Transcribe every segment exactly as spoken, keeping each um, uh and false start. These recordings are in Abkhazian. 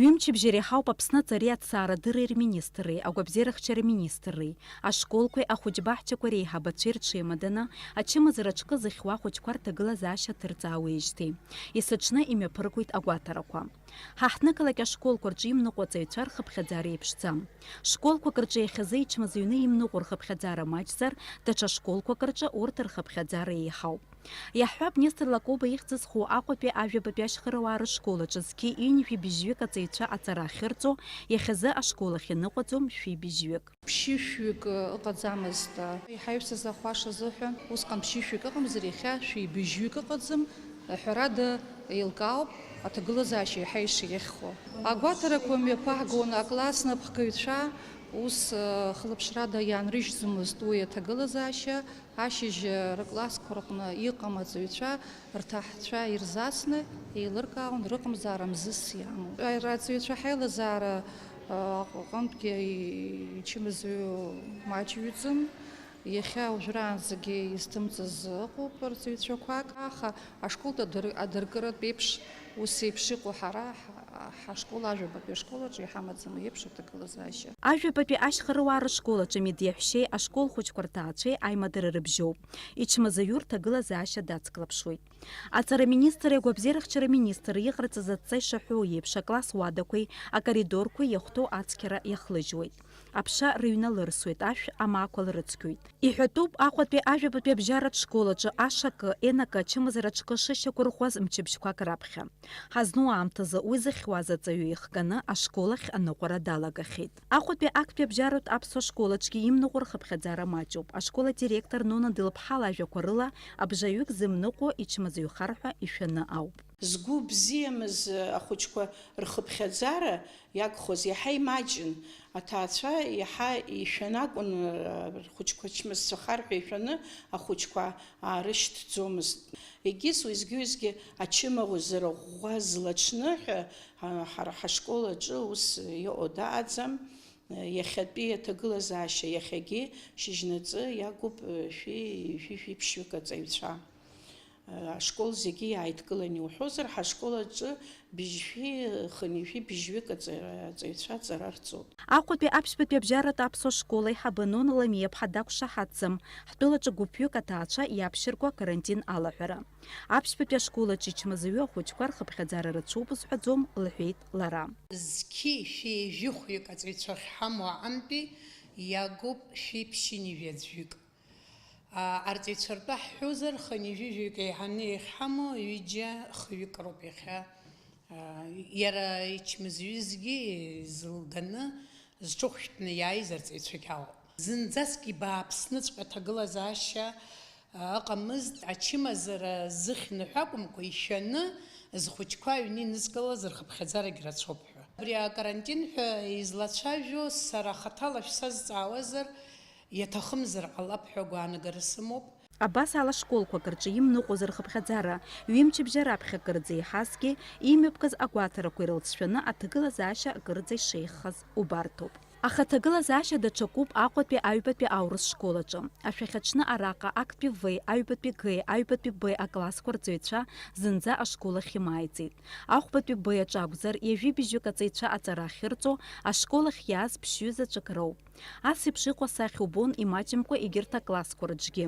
Ҩымчыбжьа иреиҳауп Аԥсны аҵареи аҭҵаарадырреи рминистрреи, агәабзиарахьчара министрреи, ашколқәеи ахәыҷбаҳчақәеи реиҳабацәеи рҽеимаданы, ачымазара аҿкы зыхьуа ахәыҷқәа рҭагылазаашьа ҭырҵаауеижьҭеи. Есыҽны имҩаԥыргоит агәаҭарақәа. Ҳаҳҭнықалақь ашколқәа рҿы имныҟәо аҵаҩцәа рхыԥхьаӡара еиԥшӡам. Школқәак рҿы иахьазы ичмазаҩны имныҟәо рхыԥхьаӡара маҷзар, даҽа школқәак рҿы урҭ рхыԥхьаӡара еиҳауп. Иаҳҳәап, Нестор Лакоба ихьӡ зху Аҟәатәи ажәабатәи ашьхарауаа рышкол аҿы зқьи ҩынҩажәи быжьҩык аҵаҩцәа аҵара ахьырҵо, иахьазы ашкол ахь иныҟәаӡом шәи быжьҩык. Ԥшьышәҩык ыҟаӡамызт. Иҳаҩсыз ахәаша азыҳәан, усҟан ԥшьышәҩык ыҟамзар, иахьа шәи быжьҩык ыҟаӡам, ҳәарада, еилкаауп аҭагылазаашьа иаҳа ишиахьхо. Агәаҭарақәа мҩаԥаҳгон акласс напхгаҩцәа, ус, хылаԥшрада иаанрыжьӡомызт уи аҭагылазаашьа. Ашьыжь рыклассқәа рҟны иҟам аҵаҩцәа рҭаҳцәа ирзасны еилыркаауан рыҟамзаара мзызс иамоу. Ара аҵаҩцәа ҳаилазаара, а, аҟынтәгьы ичымазаҩу маҷҩӡам. Иахьа уажәраанӡагьы изҭымҵыз ыҟоуп рҵаҩцәақәак, аха ашколтә адыр-, адыркыратә еиԥш ус еиԥш иҟоу ҳара ҳа-, ҳашкол, ажәабатәи ашкол аҿы иҳамаӡам еиԥш аҭагылазаашьа. Ажәабатәи ашьхарауаа рышкол аҿы амедиаҳәшьеи ашкол хәыҷқәа рҭаацәеи аимадара рыбжьоуп. Ичмазаҩу рҭагылазаашьа дацклаԥшуеит. Аҵара аминистрреи агәабзиарахьчара аминистрреи иҟарҵаз адҵа ишаҳәо еиԥш, акласс уадақәеи акоридорқәеи иахәҭоу ацқьара иахлыжьуеит. Аԥша рыҩналырсуеит, ашә амаақәа лрыцқьоит. Иҳәатәуп, Аҟәатәи ажәабатәи абжьаратә школ аҿы ашакы, енакы ачымазара аҿкы шышьақәырӷәӷәаз мчыбжьқәак раԥхьа. Ҳазну аамҭазы уи зыхьуаз аҵаҩы ихганы ашкол ахь аныҟәара далагахьеит. Аҟәатәи актәи абжьаратә аԥсуа школ аҿгьы имныҟәо рхыԥхьаӡара маҷуп. Ашкол адиректор Нона Дылԥҳа лажәақәа рыла, абжаҩык зымныҟәо ичмазаҩхар ҳәа ишәаны ауп. Згәы бзиамыз ахәыҷқәа рхыԥхьаӡара иагхоз иаҳа имаҷын. Аҭаацәа иаҳа ишәаны акәын, рхәыҷқәа чмазцәахар ҳәа ишәаны ахәыҷқәа аарышьҭӡомызт. Егьыс уеизгьы-уеизгьы ачымазара ӷәӷәа злаҽны ҳәа, ҳа-, ҳара ҳашкол аҿы ус иҟоу дааӡам. Иахьатәи аҭагылазаашьа иахьагьы шьыжьнаҵы иагуп, шәи, шәи, шәи ԥшьҩык аҵаҩцәа. Ашкол зегьы иааидкыланы иуҳәозар, ҳашкол аҿы быжьшәи хынҩажәи быжьҩык аҵа-, аҵаҩцәа аҵара рҵоуп. Аҟәатәи аԥшьбатәи абжьаратә аԥсуа школ аиҳабы Нон Ламиаԥҳа дақәшаҳаҭӡам, ҳтәылаҿы гәыԥҩык аҭаацәа иаԥшьыркуа карантин алаҳәара. Аԥшьбатәи ашкол аҿы ичмазаҩу ахәыҷқәа рхыԥхьаӡара рацәоуп зҳәаӡом, лҳәеит лара. Зқьи шәи жәохәҩык аҵаҩцәа ахьҳамоу аҟынтәи иагуп шәи ԥшьынҩажәи аӡәҩык. А, арҵаҩцәа ртәы ҳҳәозар, хынҩажәи жәаҩык еиҳаны иахьҳамоу ҩыџьа хҩык роуп иахьа, а, иара ичмазаҩызгьы зылганы зҽыхәшәтәны иааиз арҵаҩцәагь ауп. Зынӡаск ибааԥсныҵәҟьа аҭагылазаашьа, а, ыҟамызт, ачымазара зыхьны ҳәа акәымкәа, ишәаны зхәыҷқәа аҩны инызкылаз рхыԥхьаӡарагь рацәоуп ҳәа. Абри акарантин ҳәа излацәажәо сара хаҭала шәсазҵаауазар, иаҭахымзар ҟалап ҳәа агәаанагара сымоуп. Абас ала школқәак рҿы имныҟәоз рхыԥхьаӡара, ҩымчыбжьа раԥхьа акырӡа еиҳазгьы, имҩаԥгаз агәаҭарақәа ирылҵшәаны аҭагылазаашьа акырӡа ишеиӷьхаз убарҭоуп. Аха аҭагылазаашьа даҽакуп Аҟәатәи аҩбатәи аурыс школ аҿы. Ашәахьаҽны араҟа актәи В-и, аҩбатәи Г-и, аҩбатәи Б-и аклассқәа рҵаҩцәа зынӡа ашкол ахь имааиӡеит. Ахәбатәи Б-и аҿы акәзар, ҩажәи быжьҩык аҵаҩцәа аҵара ахьырҵо, ашкол ахь иааз ԥшьҩы заҵәык роуп. Ас еиԥш иҟоу асахьа убон имаҷымкәа егьырҭ аклассқәа рҿгьы.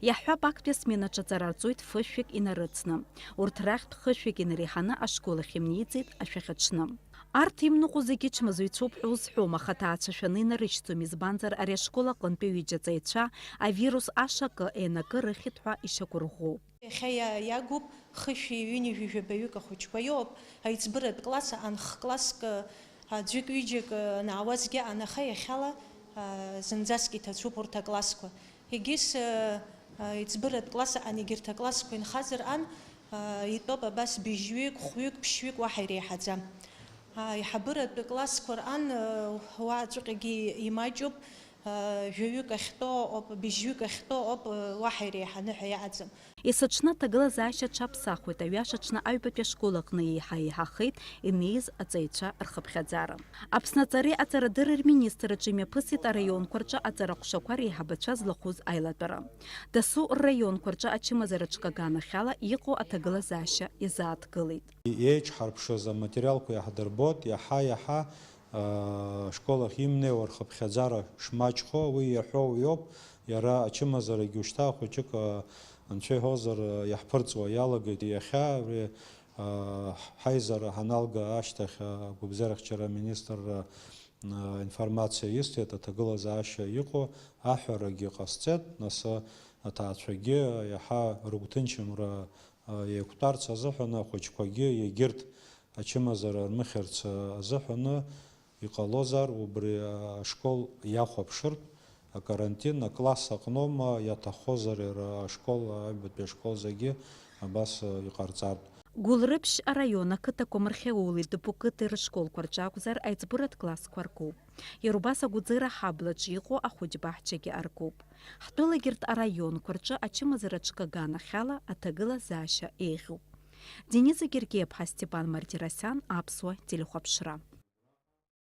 Иаҳҳәап, актәи асмена аҿы аҵара рҵоит фышәҩык инарыцны. Урҭ рахьтә хышәҩык инареиҳаны ашкол ахь имнеиӡеит ашәахьаҽны. Арҭ имныҟәо зегьы чмазаҩцәоуп ҳәа узҳәом, аха ҭаацәашәаны инарышьҭӡом, избанзар, ари ашкол аҟынтәи ҩыџьа аҵаҩцәа авирус ашакы, енакы рыхьит ҳәа ишьақәырӷәӷәоуп. Иахьа иа-, иагуп хышәи ҩынҩажәи жәабаҩык ахәыҷқәа иоуп, аиҵбыратә класс аан х-класск, аӡәык-ҩыџьак анаауазгьы, анаха иахьала, а, зынӡаск иҭацәуп урҭ аклассқәа. Егьыс, а, а, аиҵбыратә класс аан егьырҭ аклассқәа инхазар аан, а, итәоуп абас быжьҩык, хәҩык, ԥшьҩык уаҳа иреиҳаӡам. А, аиҳабыратә классқәа раан, а, уаҵәҟьагьы имаҷуп. Жәаҩык ахьтәоу ауп, быжьҩык ахьтәоу ауп, уаҳа иреиҳаны ҳәа иаҟаӡам. Есыҽны аҭагылазаашьа аҽаԥсахуеит, аҩаша аҽны аҩбатәи ашкол аҟны еиҳа еиҳахеит инеиз аҵаҩцәа рхыԥхьаӡара. Аԥсны аҵареи аҵарадырреи рминистрраҿы имҩаԥысит араионқәа рҿы аҵара ҟәшақәа реиҳабацәа злахәыз аилатәара. Дасу рраионқәа рҿы ачымазара ҽкы аганахьала иҟоу аҭагылазаашьа иазааҭгылеит. Еиҿҳарԥшыз аматериалқәа иаҳдырбоит, иаҳа-иаҳа ашкол ахь имнеиуа рхыԥхьаӡара шмаҷхо, уи иаҳәо уиоуп, иара ачымазарагьы ушьҭа хәыҷык, анцәа иҳәозар, иаҳԥырҵуа иалагеит. Иахьа абри ҳаизара ҳаналга ашьҭахь, агәабзиарахьчара аминистрра информациа исҭеит, аҭагылазаашьа иҟоу аҳәарагьы ҟасҵеит, нас аҭаацәагьы иаҳа рыгәҭынчымра еиқәтәарц азыҳәан ахәыҷқәагьы егьырҭ ачымазара рмыхьырц азыҳәаны иҟалозар, убри ашкол иахәаԥшыртә, акарантин акласс аҟноума, иаҭаххозар иара ашкол, аҩбатәи ашкол зегьы абас иҟарҵартә. Гәылрыԥшь араион ақыҭақәа Мархьауули Дыԥуқыҭи рышколқәа рҿы акәзар, аиҵбыратә классқәа аркуп. Иара убас Агәыӡыра аҳаблаҿ иҟоу ахәыҷбаҳчагьы аркуп. Ҳтәылагьырҭ араионқәа рҿы ачымазара ҽкы аганахьала аҭагылазаашьа еиӷьуп. Дениза Гергиаԥҳа, Степан Мартиросиан, Аԥсуа телехәаԥшра.